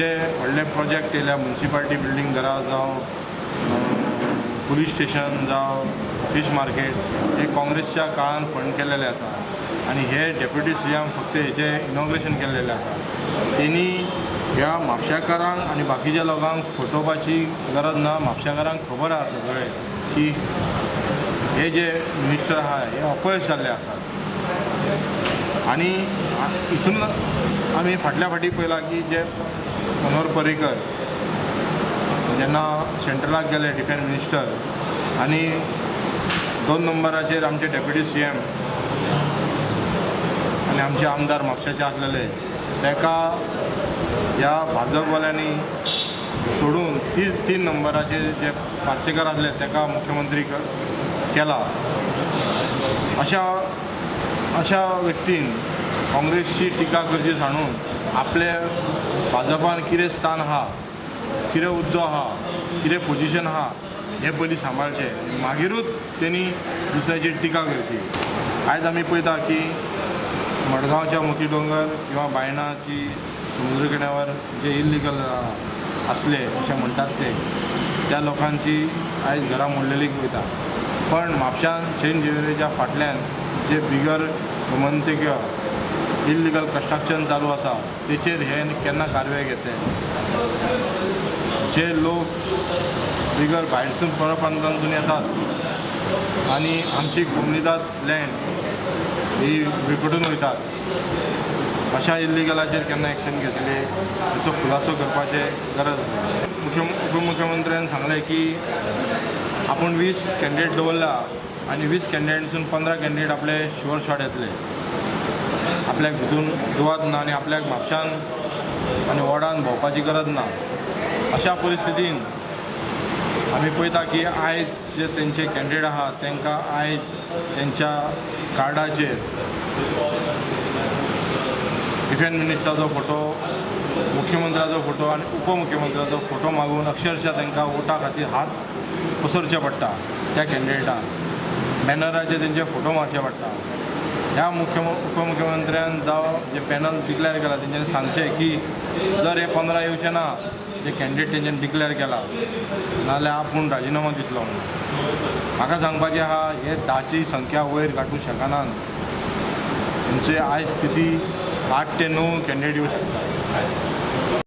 जे व्हडले प्रोजेक्ट येयल्या, municipality building घरां जावं पुलीस स्टेशन जावं फीश मार्केट, हे काँग्रेसच्या काळान फंड केलेले आसा आनी हे डेप्युटी सी एम फक्त हेचे इनॉग्रेशन केल्लेले आसा. तेणी ह्या म्हापशेकारांक आनी बाकीच्या लोकांक फटोवपाची गरज ना. म्हापशेकारांक खबर आसा सगळें की हे जे मिनिस्टर आहा हे अपयश जाल्ले आसात. आनी हितून आमी फाटल्या फाटी पळयलां की जे मनोहर पर्रीकर जेन्ना सेंट्रलाक गेले डिफेन्स मिनिस्टर आनी 2 नंबराचेर आमचे डेप्युटी सी एम आनी आमचे आमदार म्हापशेचे आसलेले ताका ह्या भाजपवाल्यांनी सोडून 3 नंबराचेर जे पार्सेकर आसले ताका मुख्यमंत्री केला. अशा अशा व्यक्तीन काँग्रेसची टिका करची सांडून आपले भाजपान कितें स्थान आहा, कितें हुद्दो आहा, कितें पोजिशन आहा हें पयलीं सांबाळचें, मागीरूच तेणी दुसऱ्याची टिका करची. आयज आमी पळयता की मडगांवच्या मोती डोंगर किंवा बायणाची समुद्र किनाऱ्यावर जे इल्लिगल आसले अशें म्हणटात ते त्या लोकांची आयज घरां मोडलेली वयता. पण म्हापशान सेंट झेवियराच्या फाटल्यान जे बिगर गोमंतकीय इल्लिगल कन्स्ट्रक्शन चालू आसा तेचेर हे केन्ना कारवाय घेतले? जे लोक बिगर भायरसून परप्रांतांतून येतात आनी आमची कोमुनिदाद लँड ही विकटून वयतात अशा इल्लिगलाचेर केन्ना एक्शन घेतले हाचो खुलासो करपाचे गरज आसा. उपमुख्यमंत्र्यान सांगलें की आपूण 20 कॅन्डिडेट दवरला आनी 20 कॅन्डिडेटसून 15 कॅन्डिडेट आपले शुअर शॉट येतले, आपल्याक भितून दुवात ना आनी आपल्याक म्हापशान आनी वॉर्डान भोंवपाची गरज ना. अशा परिस्थितीन आमी पळयता की आयज जे तेंचे कॅन्डिडेट आहा तांकां आयज तेंच्या कार्डाचेर डिफेन्स मिनिस्टराचो फोटो, मुख्यमंत्र्याचो फोटो आनी उपमुख्यमंत्र्याचो फोटो मागून अक्षरशः तांकां वोटा खातीर हात पसरचे पडटा. त्या कॅन्डिडेटाक बॅनराचेर तेंचे फोटो मारचे पडटा. ह्या उपमुख्यमंत्र्यान जावं जे पॅनल डिक्लेअर केला तेंच्यांनी सांगचें की जर हे 15 येवचे ना जे कॅन्डिडेट तेंच्यांनी डिक्लेअर केला नाजाल्यार आपूण राजिनामो दितलो म्हणून. म्हाका सांगपाचें आहा हे 10ची संख्या वयर काडूंक शकनात. तेंची आयज स्थिती 8 ते 9 कॅन्डिडेट येवं शकता.